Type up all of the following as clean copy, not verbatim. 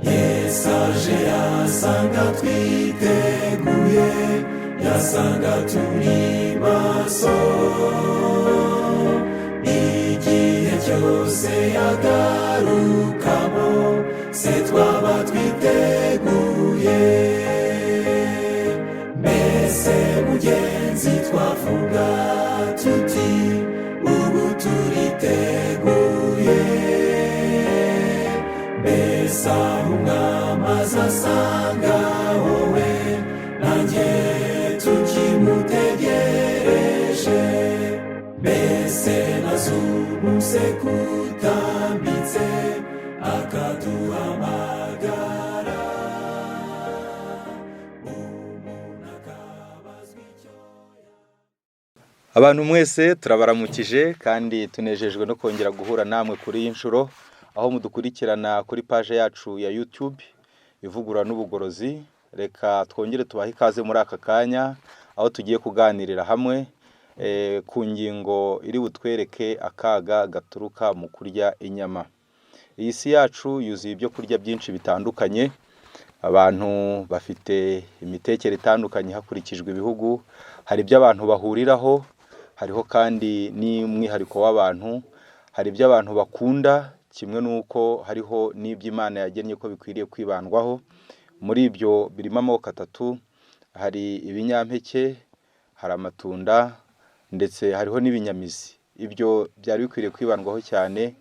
Yesu aje yasanga twiteguye, yasanga turi maso. Igihe cyose yagarukamo, se twaba twiteguye? Mbese mugenzi, twavuga tuti ubu turiteguye? Mbese aho Umwami azasanga wowe nanjye tukimutegereje? Mbese nazumuse kutambitse akaduhamagara, umuntu akabazwa icyo Abantu mwese turabaramukije kandi tunejejwe no kongera guhura namwe kuri iyi nshuro, aho mudukurikirana kuri paje yacu ya YouTube Ivugurura n'Ubugorozi. Reka twongere tubahe ikaze muri aka kanya, aho tugiye kuganirira hamwe ku ngingo iri butwereke akaga gaturuka mu kurya inyama. Iyi si yacu yuzuye ibyo kurya byinshi bitandukanye. Abantu bafite imitekere itandukanye hakurikijwe ibihugu. Hari ibyo abantu bahuriraho, hariho kandi n'umwihariko w'abantu. Hari ibyo abantu bakunda, kimwe n'uko hariho n'ibyo Imana yagennye ko bikwiriye kwibandwaho. Muri ibyo birimo amoko atatu: hari ibinyampeke, hari amatunda, ndetse hariho n'ibinyamizi. Ibyo byari bikwiriye kwibandwaho cyane.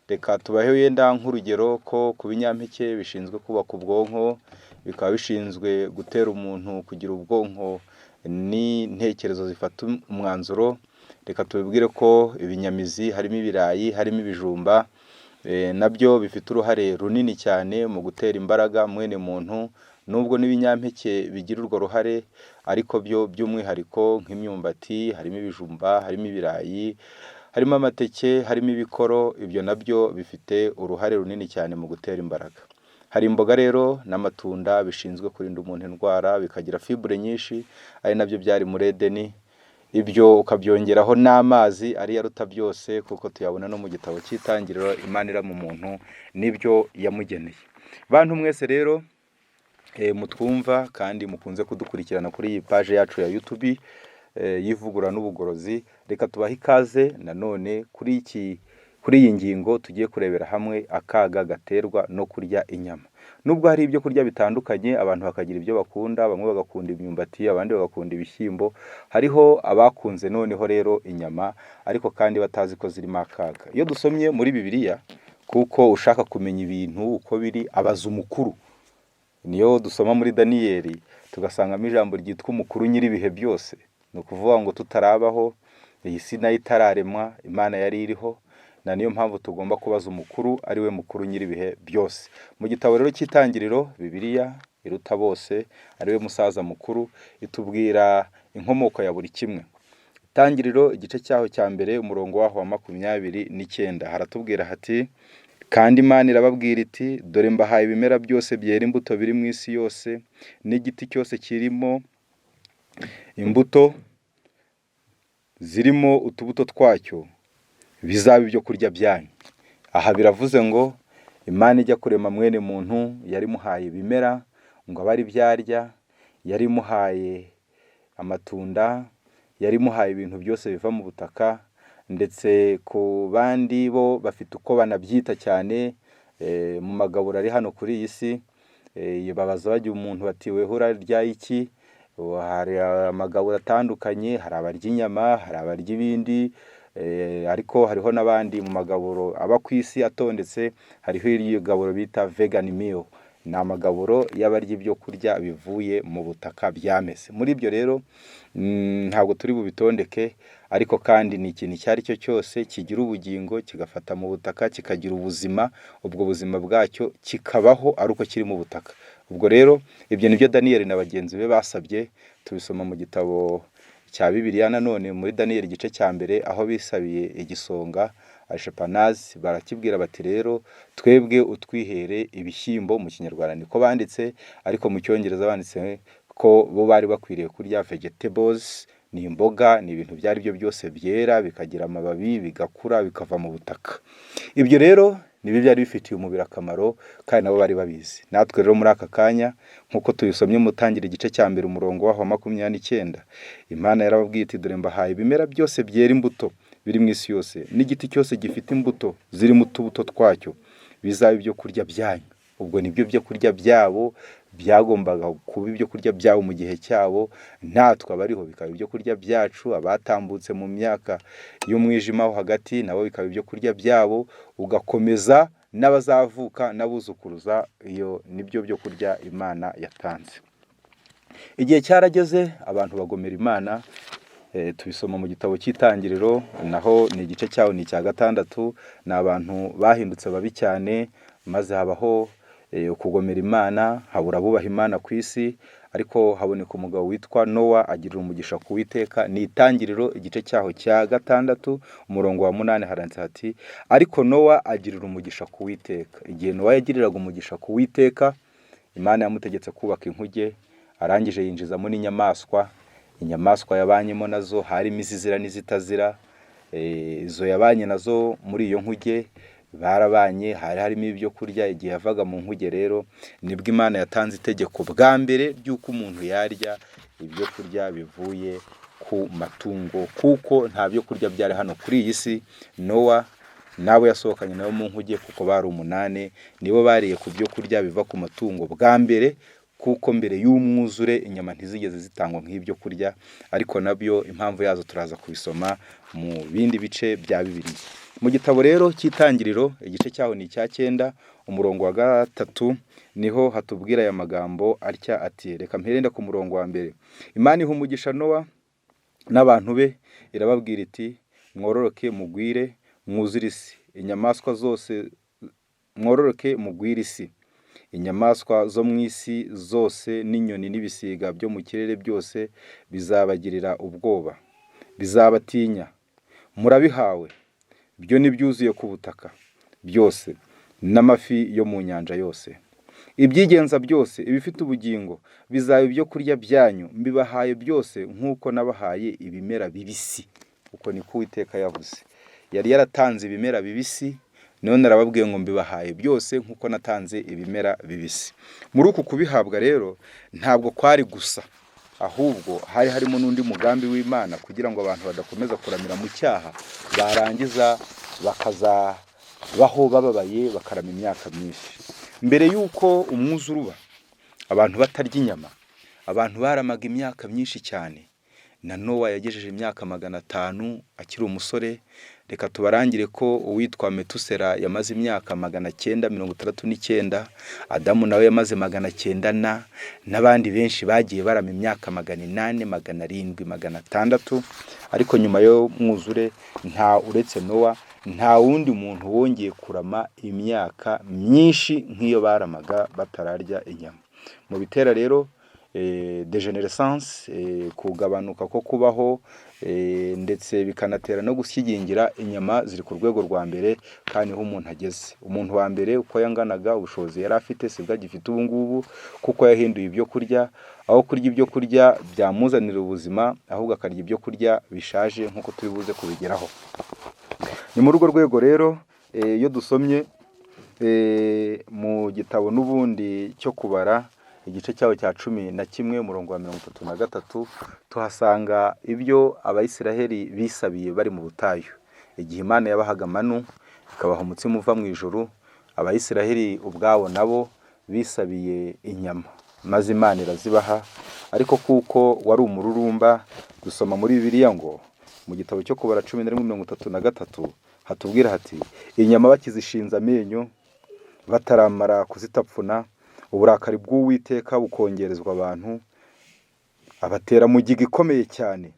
Reka tubahe wenda nk'urugero ko ku binyampeke bishinzwe kubaka ubwonko, bikaba bishinzwe gutera umuntu kugira ubwonko n'intekerezo zifata umwanzuro. Reka tubibwire ko ibinyamizi harimo ibirayi, harimo ibijumba, nabyo bifite uruhare runini cyane mu gutera imbaraga mwene muntu. Nubwo n'ibinyampeke bigira urwo ruhare, ariko byo by'umwihariko nk'imyumbati, harimo ibijumba, harimo ibirayi, harimo amateke, harimo ibikoro, ibyo nabyo bifite uruhare runini cyane mu gutera imbaraga. Hari imboga rero n'amatunda bishinzwe kurinda umuntu indwara, bikagira fibre nyinshi, ari nabyo byari muri Edeni. Ibyo ukabyongeraho n'amazi ariyo aruta byose, kuko tuyabona no mu gitabo cy'Itangiriro, Imana irema umuntu n'ibyo yamugeneye. Bantu mwese rero mutwumva kandi mukunze kudukurikirana kuri iyi paje yacu ya YouTube y'Ivugurura n'Ubugorozi, reka tubahe ikaze nanone kuri iyi ngingo tugiye kurebera hamwe akaga gaterwa no kurya inyama. Nubwo hari ibyo kurya bitandukanye, abantu bakagira ibyo bakunda, bamwe bagakunda imyumbati, abandi bagakunda ibishyimbo, hariho abakunze noneho rero inyama, ariko kandi batazi ko zirimo akaga. Iyo dusomye muri Bibiliya, kuko ushaka kumenya ibintu uko biri abaza umukuru, niyo dusoma muri Daniyeli tugasangamo ijambo ryitwa umukuru nyir'ibihe byose. Ni ukuvuga ngo tutarabaho, iyi si nayo itararemwa, Imana yari iriho, na niyo mpamvu tugomba kubaza umukuru, ari we mukuru nyir'ibihe byose. Mu gitabo rero cy'Itangiriro, Bibiliya iruta bose, ari we musaza mukuru, itubwira inkomoko ya buri kimwe. Itangiriro igice cyaho cya mbere, umurongo waho wa 29, haratubwira hati: "Kandi Imana irababwira iti: 'Dore mbahaye ibimera byose byera imbuto biri mu isi yose, n'igiti cyose kirimo imbuto zirimo utubuto twacyo, bizaba ibyo kurya byanyu.'" Aha biravuze ngo Imana ijya kurema mwene muntu yari imuhaye ibimera ngo abe ari byo arya, yari imuhaye amatunda, yari imuhaye ibintu byose biva mu butaka. Ndetse ku bandi bo bafite uko banabyita cyane mu magaburo ari hano kuri iyi si, babaza bajya umuntu bati: "Weho urarya iki?" Hari amagaburo atandukanye: hari abarya inyama, hari abarya ibindi, ariko hariho n'abandi mu magaburo aba ku isi atondetse, hariho iryo gaburo bita vegan meal. Ni amagaburo y'abarya ibyo kurya bivuye mu butaka byameze. Muri ibyo rero ntabwo turi bubitondeke, ariko kandi ni ikintu icyo ari cyo cyose kigira ubugingo, kigafata mu butaka, kikagira ubuzima, ubwo buzima bwacyo kikabaho ari uko kiri mu butaka. Ubwo rero ibyo nibyo Daniyeli na bagenzi be basabye. Tubisoma mu gitabo cya Bibiliya nanone muri Daniyeli igice cya mbere, aho bisabiye igisonga Ashepanazi, barakibwira bati: "Rero twebwe utwihere ibishyimbo." Mu Kinyarwanda niko banditse, ariko mu Cyongereza banditse ko bo bari bakwiriye kurya vegetables. Ni imboga, ni ibintu ibyo ari byo byose byera, bikagira amababi, bigakura, bikava mu butaka. Ibyo rero Nibyo byari bifitiye umubiri akamaro kandi nabo bari babizi. Natwe rero muri aka kanya nk'uko tubisomye mutangira igice cya mbere umurongo waho wa 29, Imana yarababwiye iti dore mbahaye ibimera byose byera imbuto biri mu isi yose, n'igiti cyose gifite imbuto zirimo utubuto twacyo, bizaba ibyo kurya byanyu. Ubwo nibyo byo kurya byabo byagombaga kuba ibyo kurya byabo mu gihe cyabo, natwe abariho bikaba ibyo kurya byacu, abatambutse mu myaka y'umwijima wo hagati nabo bikaba ibyo kurya byabo, ugakomeza n'abazavuka n'abuzukuruza, iyo nibyo byo kurya Imana yatanze. Igihe cyarageze abantu bagomera Imana, tubisoma mu gitabo cy'Itangiriro, naho ni igice cyaho ni icya 6, ni abantu bahindutse babi cyane, maze habaho kugomera Imana, habura abubaha Imana ku isi, ariko haboneka umugabo witwa Nowa agirira umugisha ku Uwiteka. Ni Itangiriro igice cyaho cya 6 umurongo wa 8 haranditse hati ariko Nowa agirira umugisha ku Uwiteka. Igihe Nowa yagiriraga umugisha ku Uwiteka, Imana yamutegetse kubaka inkuge, arangije yinjizamo n'inyamaswa. Inyamaswa yabanyemo nazo harimo izizira n'izitazira, izo yabanye nazo muri iyo nkuge barabanye, hari harimo ibyo kurya. Igihe yavaga mu nkuge rero nibwo Imana yatanze itegeko bwa mbere ry'uko umuntu yarya ibyo kurya bivuye ku matungo, kuko nta byo kurya byari hano kuri iyi si. Nowa n'abo yasohokanye nabo mu nkuge kuko bari 8, nibo bariye ku byo kurya biva ku matungo bwa mbere, kuko mbere y'umwuzure inyama ntizigeze zitangwa nk'ibyo kurya, ariko nabyo impamvu yazo turaza kubisoma mu bindi bice bya Bibiliya. Mu gitabo rero cy'Itangiriro igice cyaho ni icya 9 umurongo wa 3, niho hatubwira aya magambo atya ati reka mperenda ku murongo wa 1. Imana iha umugisha Nowa n'abantu be, irababwira iti mwororoke mugwire mwuzure isi, inyamaswa zose mwororoke mugwire isi, inyamaswa zo mu isi zose n'inyoni n'ibisiga byo mu kirere byose bizabagirira ubwoba, bizabatinya, murabihawe, byo n'ibyuzuye ku butaka byose n'amafi yo mu nyanja yose. Ibyigenza byose ibifite ubugingo bizaba ibyo kurya byanyu, mbibahaye byose nk'uko nabahaye ibimera bibisi. Uko niko Uwiteka yavuze. Yari yaratanze ibimera bibisi, none arababwiye ngo mbibahaye byose nk'uko natanze ibimera bibisi. Muri uku kubihabwa rero ntabwo kwari gusa, ahubwo hari harimo n'undi mugambi w'Imana kugira ngo abantu badakomeza kuramira mu cyaha, barangiza bakazabaho bababaye bakarama imyaka myinshi. Mbere y'uko umwuzure uba, abantu batarya inyama, abantu baramaga imyaka myinshi cyane. Na Nowa yagejeje imyaka 500 akiri umusore. Reka tubarangire ko uwitwa Metusera yamaze imyaka 969, Adamu nawe yamaze 900 n'abandi benshi bagiye barama imyaka 800, 700, 600. Ariko nyuma yo mwuzure nta uretse Nowa nta wundi muntu wongeye kurama imyaka myinshi nk'iyo baramaga batararya inyama. Mu bitera rero degenerescence, kugabanuka ko kubaho, ndetse bikanatera no gusyigingira, inyama ziri ku rwego rwa mbere kandi niho umuntu ageze. Umuntu wa mbere uko yanganaga ubushobozi yari afite sibwo agifite ubu ngubu, kuko yahinduye ibyo kurya, aho kurya ibyo kurya byamuzanira ubuzima, ahubwo akarya ibyo kurya bishaje nk'uko turi buze kubigeraho. Ni muri urwo rwego rero iyo dusomye mu gitabo n'ubundi cyo kubara igice cyaho cya 11 umurongo wa 33, tuhasanga ibyo Abayisiraheli bisabiye bari mu butayu. Igihe Imana yabahaga manu ikabaha umutsima uva mu ijuru, Abayisiraheli ubwabo nabo bisabiye inyama, maze Imana irazibaha. Ariko kuko wari umururumba, dusoma muri Bibiliya ngo mu gitabo cyo kubara 11:33 hatubwira hati inyama bakizishinze amenyo bataramara kuzitapfuna, uburakari bw'Uwiteka bukongerezwa abantu, abatera mugiga ikomeye cyane.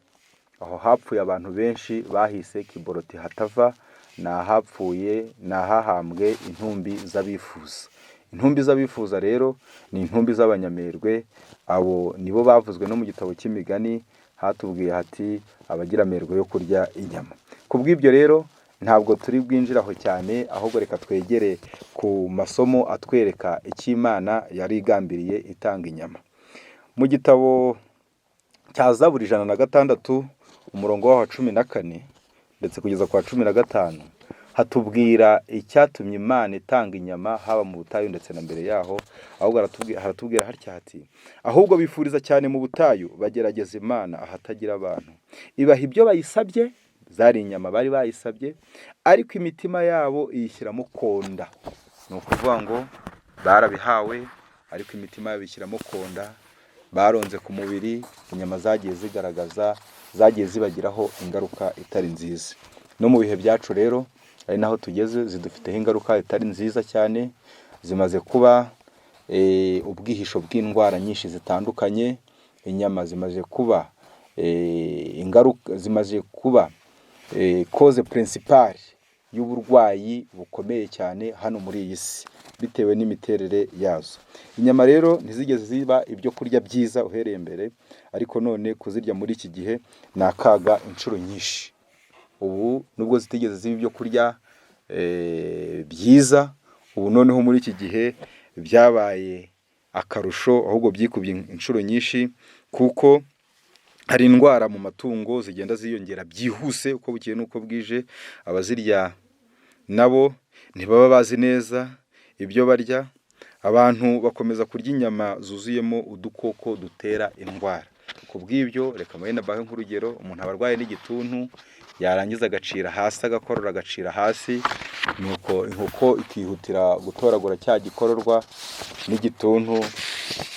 Aho hapfuye abantu benshi bahise Kiboroti Hatava, ni ahapfuye ni ahahambwe intumbi z'abifuza. Intumbi z'abifuza rero ni intumbi z'abanyamerwe, abo nibo bavuzwe no mu gitabo cy'Imigani, hatubwiye hati abagira amerwe yo kurya inyama. Ku bw'ibyo rero ntabwo turi bwinjire aho cyane, ahubwo reka twegere ku masomo atwereka icyo Imana yari igambiriye itanga inyama. Mu gitabo cya Zaburi 106 umurongo waho wa 14 ndetse kugeza ku wa 15, Hatubwira icyatumye Imana itanga inyama haba mu butayu ndetse na mbere yaho, ahubwo haratubwira hatya hati: ahubwo bifuriza cyane mu butayu, bagerageza Imana ahatagira abantu. Ibaha ibyo bayisabye, zari inyama bari bayisabye, ariko imitima yabo iyishyiramo konda. Ni ukuvuga ngo barabihawe, ariko imitima yabo ishyiramo konda, baronze ku mubiri, inyama zagiye zigaragaza, zagiye zibagiraho ingaruka itari nziza. No mu bihe byacu rero, ari naho tugeze, zidufiteho ingaruka itari nziza cyane, zimaze kuba ubwihisho bw'indwara nyinshi zitandukanye, inyama zimaze kuba ingaruka, zimaze kuba cause principale y'uburwayi bukomeye cyane hano muri iyi si, bitewe n'imiterere yazo. Inyama rero ntizigeze ziba ibyo kurya byiza uhereye mbere, ariko none kuzirya muri iki gihe ni akaga inshuro nyinshi. Ubu nubwo zitigeze ziba ibyo kurya byiza, ubu noneho muri iki gihe byabaye akarusho, ahubwo byikubye inshuro nyinshi, kuko hari indwara mu matungo zigenda ziyongera byihuse uko bukeye n'uko bwije. Abazirya nabo ntibaba bazi neza ibyo barya, abantu bakomeza kurya inyama zuzuyemo udukoko dutera indwara. Ku bw'ibyo reka mbahe nk'urugero, umuntu aba arwaye n'igituntu, yarangiza agacira hasi, agakorora agacira hasi, nuko inkoko ikihutira gutoragura cya gikororwa n'igituntu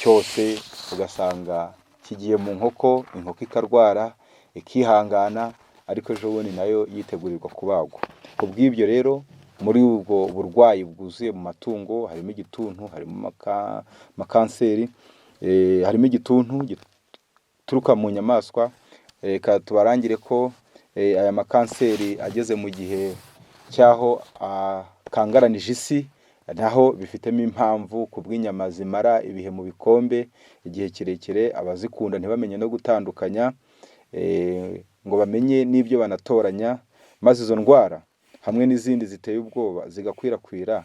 cyose, ugasanga kigiye mu nkoko, inkoko ikarwara ikihangana, ariko ejo bundi nayo yitegurirwa kubagwa. Ku bw'ibyo rero muri ubwo burwayi bwuzuye mu matungo harimo igituntu, harimo amakanseri, harimo igituntu gituruka mu nyamaswa. Reka tubarangire ko aya makanseri ageze mu gihe cy'aho akangaranije isi, naho bifitemo impamvu ku bw'inyama zimara ibihe mu bikombe igihe kirekire, abazikunda ntibamenye no gutandukanya ngo bamenye n'ibyo banatoranya, maze izo ndwara hamwe n'izindi ziteye ubwoba zigakwirakwira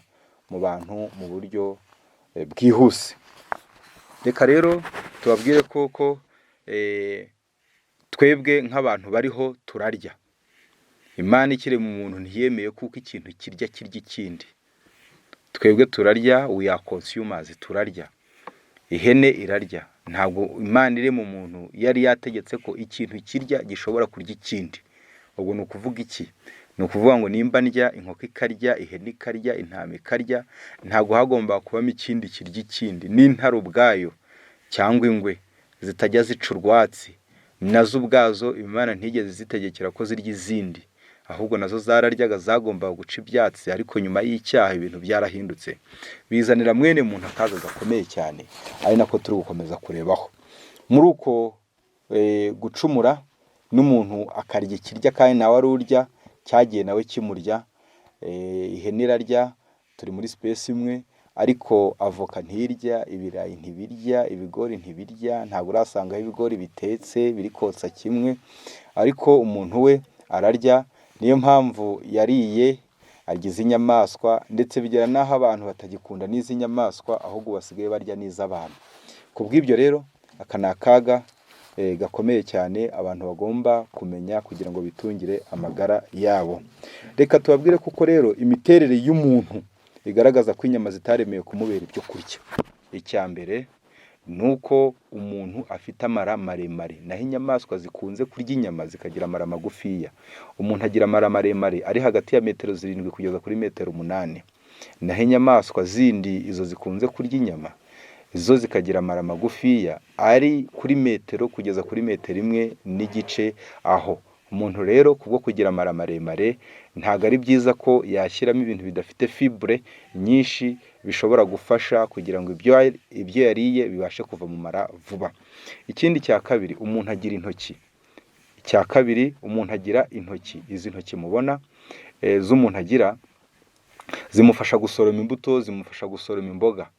mu bantu mu buryo bwihuse. Reka rero tubabwire koko twebwe nk'abantu bariho turarya. Imana ikirema umuntu ntiyemeye kuko ikintu kirya kirya ikindi. Twebwe turarya, we are consumers, turarya. Ihene irarya. Ntabwo Imana irema umuntu yari yategetse ko ikintu kirya gishobora kurya ikindi. Ubwo ni ukuvuga iki? Ni ukuvuga ngo nimba ndya, inkoko ikarya, ihene ikarya, intama ikarya, ntabwo hagomba kubamo ikindi kirya ikindi. N'intare ubwayo cyangwa ingwe zitajya zica urwatsi, nazo ubwazo Imana ntigeze zitegekera ko zirya izindi, ahubwo nazo zararyaga, zagombaga guca ibyatsi, ariko nyuma y'icyaha ibintu byarahindutse, bizanira mwene muntu akaga gakomeye cyane, ari nako turi gukomeza kurebaho. Muri uko gucumura n'umuntu akarya ikirya kandi nawe ari urya, cyagiye nawe kimurya. Ihene irarya, turi muri space imwe, ariko avoka ntirya, ibirayi ntibirya, ibigori ntibirya, ntabwo urasangaho ibigori bitetse biri kotsa kimwe, ariko umuntu we ararya. Niyo mpamvu yariye agize inyamaswa, ndetse bigera n'aho abantu batagikunda n'izi nyamaswa, ahubwo basigaye barya n'iz'abantu. Ku bw'ibyo rero aka ni akaga gakomeye cyane abantu bagomba kumenya kugira ngo bitungire amagara yabo. Reka tubabwire kuko rero imiterere y'umuntu igaragaza ko inyama zitaremewe kumubera ibyo kurya. Icya mbere ni uko umuntu afite amara maremare, naho inyamaswa zikunze kurya inyama zikagira amara magufiya. Umuntu agira amara maremare ari hagati ya metero 7 kugeza kuri metero 8, naho inyamaswa zindi izo zikunze kurya inyama zo zikagira amara magufiya ari kuri metero kugeza kuri metero 1.5 aho. Umuntu rero kubwo kugira amara maremare ntabwo ari byiza ko yashyiramo ibintu bidafite fibre nyinshi bishobora gufasha kugira ngo ibyo yariye bibashe kuva mu mara vuba. Ikindi cya kabiri, umuntu agira intoki. Icya kabiri, umuntu agira intoki. Izi ntoki mubona z'umuntu agira zimufasha gusoroma imbuto, zimufasha gusoroma imboga.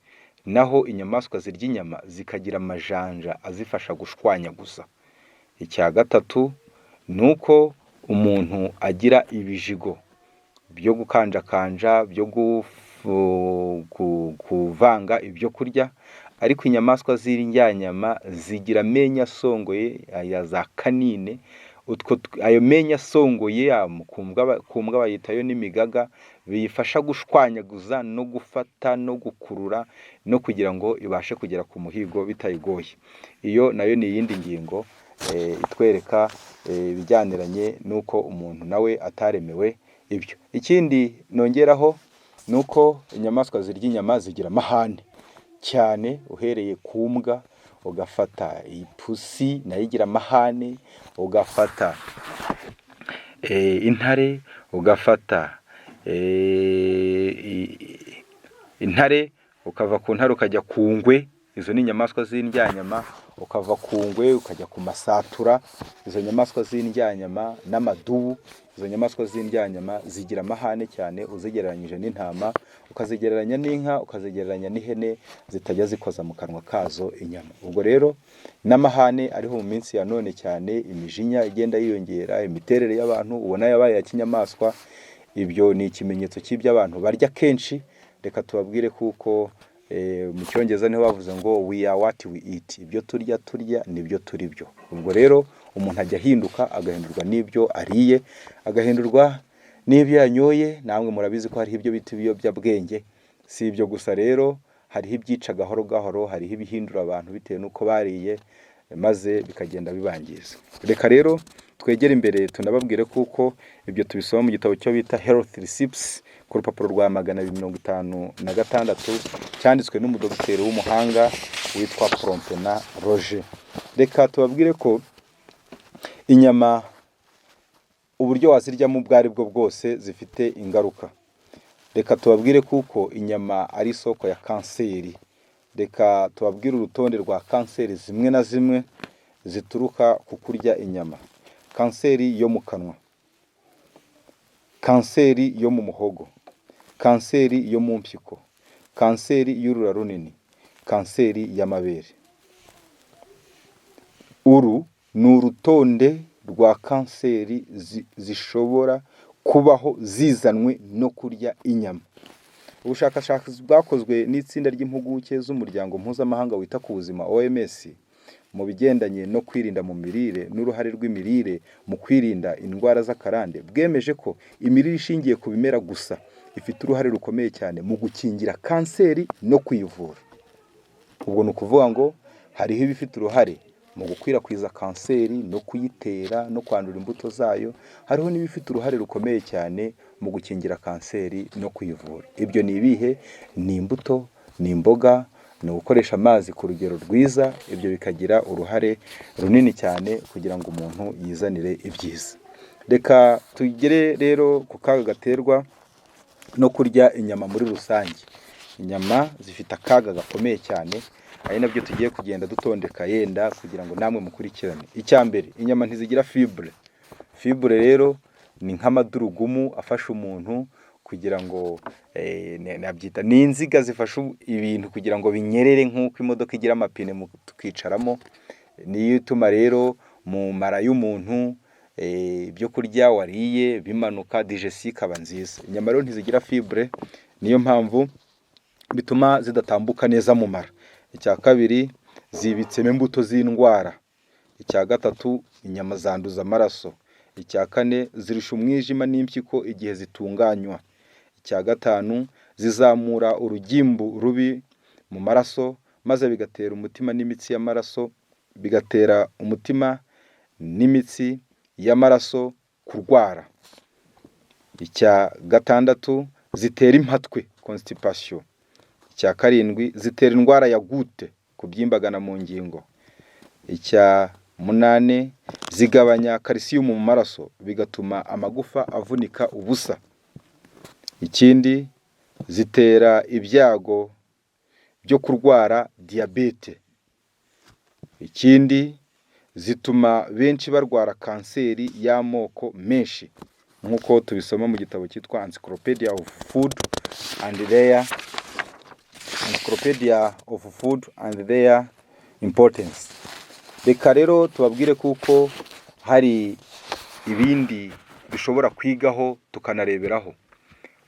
Naho inyamaswa zirya inyama zikagira amajanja azifasha gushwanyaguza. Icya gatatu ni uko umuntu agira ibijigo byo gukanjakanja, byo kuvanga ibyo kurya, ariko inyamaswa z'indyanyama zigira amenyo asongoye ya za kanine, Utwo ayo menyo asongoye ku mbwa bayitayo n'imigaga, biyifasha gushwanyaguza no gufata no gukurura no kugira ngo ibashe kugera ku muhigo bitayigoye. Iyo nayo ni iyindi ngingo itwereka ibijyaniranye n'uko umuntu nawe ataremewe ibyo. Ikindi nongeraho ni uko inyamaswa zirya inyama zigira amahane cyane, uhereye ku mbwa, ugafata ipusi nayo igira amahane, ugafata intare, ugafata intare, ukava ku ntare ukajya ku ngwe, izo ni inyamaswa z'indyanyama, ukava ku ngwe ukajya ku masatura, izo nyamaswa z'indyanyama n'amadubu, izo nyamaswa z'indyanyama zigira amahane cyane uzigereranyije n'intama, ukazigereranya n'inka, ukazigereranya n'ihene zitajya zikoza mu kanwa kazo inyama. Ubwo rero n'amahane ariho mu minsi ya none cyane, imijinya igenda yiyongera, imiterere y'abantu ubona yabaye iya kinyamaswa, ibyo ni ikimenyetso cy'ibyo abantu barya kenshi. Reka tubabwire kuko mu Cyongereza niho bavuze ngo "We are what we eat", ibyo turya turya nibyo turi byo. Ubwo rero umuntu ajya ahinduka, agahindurwa n'ibyo ariye, agahindurwa n'ibyo yanyoye. Namwe murabizi ko hariho ibyo bita ibiyobyabwenge. Si ibyo gusa rero, hariho ibyica gahoro gahoro, hariho ibihindura abantu bitewe n'uko bariye, maze bikagenda bibangiza. Reka rero twegere imbere tunababwire kuko ibyo tubisoma mu gitabo cyo bita Health Recipes ku rupapuro rwa 256, cyanditswe n'umudogiteri w'umuhanga witwa Prompena Roger. Reka tubabwire ko inyama, uburyo waziryamo ubwo ari bwo bwose, zifite ingaruka. Reka tubabwire kuko inyama ari isoko ya kanseri. Reka tubabwire urutonde rwa kanseri zimwe na zimwe zituruka ku kurya inyama: kanseri yo mu kanwa, kanseri yo mu muhogo, kanseri yo mu mpyiko, kanseri y'urura runini, kanseri y'amabere. Uru ni urutonde rwa kanseri zishobora kubaho zizanwe no kurya inyama. Ubushakashatsi bwakozwe n'itsinda ry'impuguke z'umuryango mpuzamahanga wita ku buzima, OMS, mu bigendanye no kwirinda mu mirire n'uruhare rw'imirire mu kwirinda indwara z'akarande, bwemeje ko imirire ishingiye ku bimera gusa ifite uruhare rukomeye cyane mu gukingira kanseri no kuyivura. Ubwo ni ukuvuga ngo hariho ibifite uruhare mu gukwirakwiza kanseri no kuyitera no kwandura imbuto zayo, hariho n'ibifite uruhare rukomeye cyane mu gukingira kanseri no kuyivura. Ibyo ni ibihe? Ni imbuto, ni imboga, ni ugukoresha amazi ku rugero rwiza. Ibyo bikagira uruhare runini cyane kugira ngo umuntu yizanire ibyiza. Reka tugere rero ku kaga gaterwa no kurya inyama muri rusange. Inyama zifite akaga gakomeye cyane, ari nabyo tugiye kugenda dutondeka yenda kugira ngo namwe mukurikirane. Icya mbere, inyama ntizigira fibre. Fibre rero ni nk'amadurugumu afasha umuntu kugira ngo nabyita ni inziga zifasha ibintu kugira ngo binyerere, nk'uko imodoka igira amapine tukicaramo. Niyo ituma rero mu mara y'umuntu ibyo kurya wariye bimanuka, digestion ikaba nziza. Inyama rero ntizigira fibre, niyo mpamvu bituma zidatambuka neza mu mara. Icya kabiri, zibitsemo imbuto z'indwara. Icya gatatu, inyama zanduza amaraso. Icya kane, zirusha umwijima n'impyiko igihe zitunganywa. Icya gatanu, zizamura urugimbu rubi mu maraso, maze bigatera umutima n'imitsi y'amaraso, bigatera umutima n'imitsi y'amaraso kurwara. Icya gatandatu, zitera impatwe, constipation. Icya karindwi, zitera indwara ya goutte, kubyimbagana mu ngingo. Icya munani, zigabanya calcium mu maraso, bigatuma amagufa avunika ubusa. Ikindi, zitera ibyago byo kurwara diyabete. Ikindi, zituma benshi barwara kanseri y'amoko menshi, nk'uko tubisoma mu gitabo cyitwa Encyclopedia of Food and Their Importance. Reka rero tubabwire kuko hari ibindi dushobora kwigaho tukanareberaho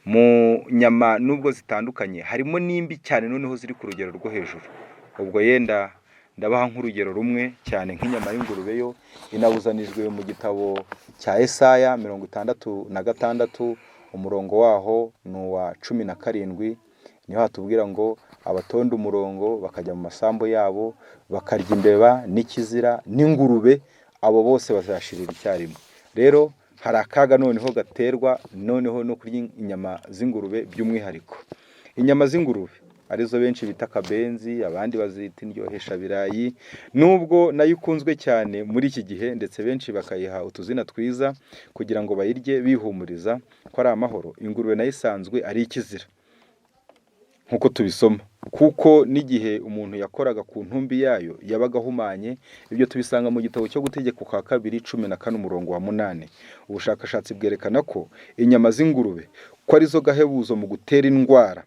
mu nyama. Nubwo zitandukanye, harimo n'imbi cyane noneho ziri ku rugero rwo hejuru. Ubwo yenda Ndabaha nk'urugero rumwe cyane nk'inyama y'ingurube, yo inabuzanijwe mu gitabo cya Esaya 66, umurongo waho ni uwa 17. Niho hatubwira ngo abatonda umurongo bakajya mu masambu yabo bakarya imbeba n'ikizira n'ingurube, abo bose bazashirira icyarimwe. Rero hari akaga noneho gaterwa noneho no kurya inyama z'ingurube, by'umwihariko inyama z'ingurube arizo benshi bita akabenzi, abandi bazita indyoheshabirayi, nubwo nayo ikunzwe cyane muri iki gihe, ndetse benshi bakayiha utuzina twiza kugira ngo bayirye bihumuriza ko ari amahoro. Ingurube nayo isanzwe ari ikizira nk'uko tubisoma, kuko n'igihe umuntu yakoraga ku ntumbi yayo yabaga ahumanye. Ibyo tubisanga mu gitabo cyo Gutegeka kwa Kabiri 14 umurongo wa 8. Ubushakashatsi bwerekana ko inyama z'ingurube ko arizo gahebuzo mu gutera indwara.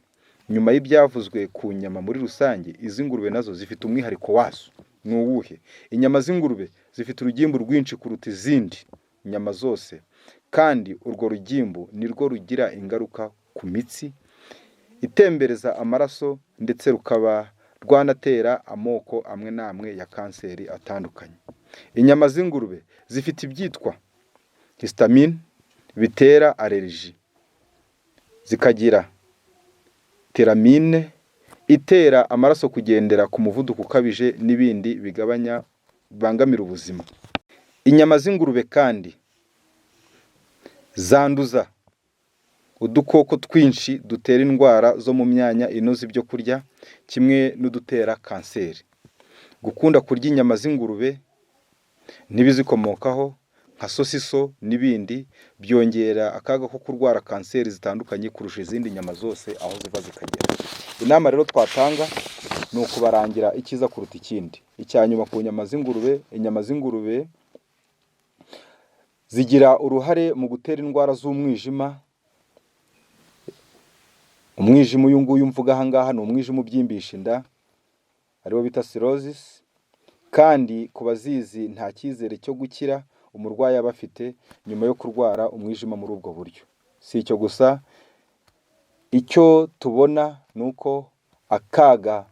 Nyuma y'ibyavuzwe ku nyama muri rusange, iz'ingurube nazo zifite umwihariko wazo. Ni uwuhe? Inyama z'ingurube zifite urugimbu rwinshi kuruta izindi nyama zose, kandi urwo rugimbu nirwo rugira ingaruka ku mitsi itembereza amaraso, ndetse rukaba rwanatera amoko amwe n'amwe ya kanseri atandukanye. Inyama z'ingurube zifite ibyitwa histamine bitera allergie, zikagira tyramine itera amaraso kugendera ku muvuduko ukabije, n'ibindi bigabanya bibangamira ubuzima. Inyama z'ingurube kandi zanduza udukoko twinshi dutera indwara zo mu myanya inoza ibyo kurya, kimwe n'udutera kanseri. Gukunda kurya inyama z'ingurube n'ibizikomokaho nka sosiso n'ibindi byongera akaga ko kurwara kanseri zitandukanye kurusha izindi nyama zose aho ziva zikagera. Inama rero twatanga ni ukubarangira icyiza kuruta ikindi. Icya nyuma ku nyama z'ingurube, inyama z'ingurube zigira uruhare mu gutera indwara z'umwijima. Umwijima uyu nguyu mvuga aha ngaha ni umwijima ubyimbisha inda, ariwo bita cirrhosis, kandi ku bazizi nta cyizere cyo gukira umurwayi aba afite nyuma yo kurwara umwijima muri ubwo buryo. Si icyo gusa, icyo tubona ni uko akaga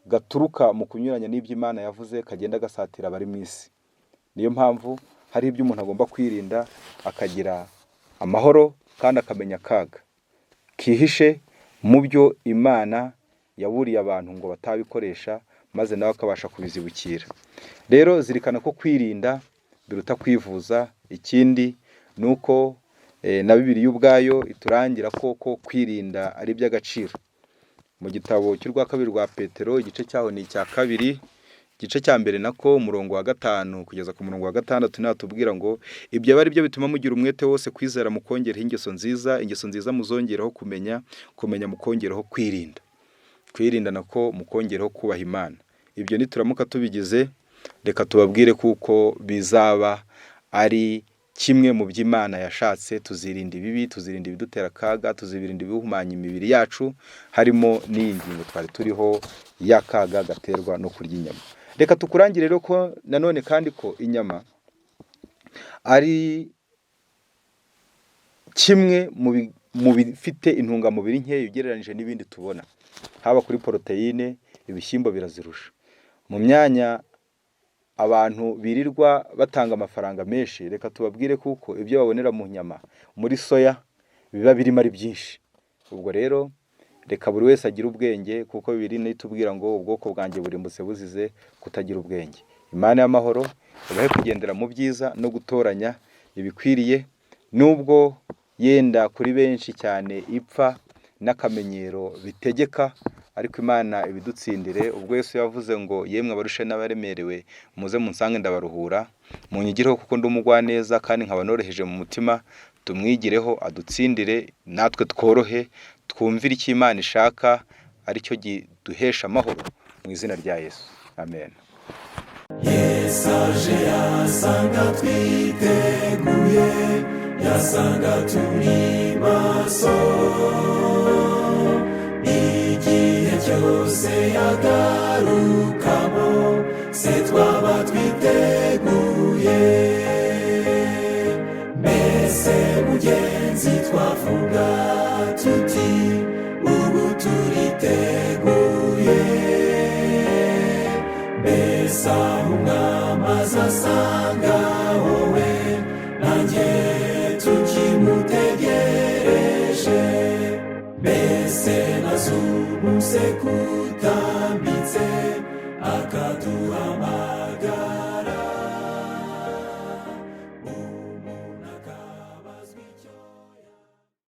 gaturuka mu kunyuranya n'ibyo Imana yavuze kagenda gasatira abari mu isi. Niyo mpamvu hari ibyo umuntu agomba kwirinda akagira amahoro kandi akamenya akaga kihishe mu byo Imana yaburiye abantu ngo batabikoresha, maze nawe akabasha kubizibukira. Rero zirikana ko kwirinda biruta kwivuza. Ikindi ni uko na Bibiliya ubwayo iturangira ko kwirinda ari iby'agaciro. Mu gitabo cy'urwa kabiri rwa Petero, igice cyaho ni icya kabiri, igice cya mbere nako, umurongo wa 5 kugeza ku murongo wa 6, natubwira ngo ibyo aba ari byo bituma mugira umwete wose kwizera mukongeraho ingeso nziza, ingeso nziza muzongeraho kumenya, kumenya mukongeraho kwirinda, kwirinda nako mukongeraho kubaha Imana. Ibyo nituramuka tubigize, reka tubabwire kuko bizaba ari kimwe mu by'Imana yashatse. Tuzirinda ibibi, tuzirinda ibidutera akaga, tuzirinda ibihumanya imibiri yacu, harimo n'iyi ngingo twari turiho y'akaga gaterwa no kurya inyama. Reka tukurangire rero ko nanone kandi ko inyama ari kimwe mu bifite intungamubiri nkeya ugereranyije n'ibindi tubona. Haba kuri poroteyine, ibishyimbo birazirusha. Mu myanya abantu birirwa batanga amafaranga menshi, reka tubabwire kuko ibyo babonera mu nyama muri soya biba birimo ari byinshi. Ubwo rero reka buri wese agire ubwenge, kuko Bibiliya itubwira ngo ubwoko bwanjye burimbutse buzize kutagira ubwenge. Imana y'amahoro ibahe kugendera mu byiza no gutoranya ibikwiriye, nubwo yenda kuri benshi cyane ipfa n'akamenyero bitegeka, ariko Imana ibidutsindire. Ubwo Yesu yavuze ngo yemwe abarushe n'abaremerewe muze munsange ndabaruhura, munyigireho kuko ndi umugwaneza kandi nkaba noroheje mu mutima. Tumwigireho adutsindire, natwe tworohe, twumvire icyo Imana ishaka aricyo giduhesha amahoro, mu izina rya Yesu, amen. Yesu aje yasanga twiteguye, yasanga turi maso, igihe cyose yagarukamo se twaba twiteguye. Mbese mugenzi twavuga tuti ubu turiteguye? Azasanga wowe nanjye tukimutegereje. Mbese nazumuse kutambitse akaduhamagara?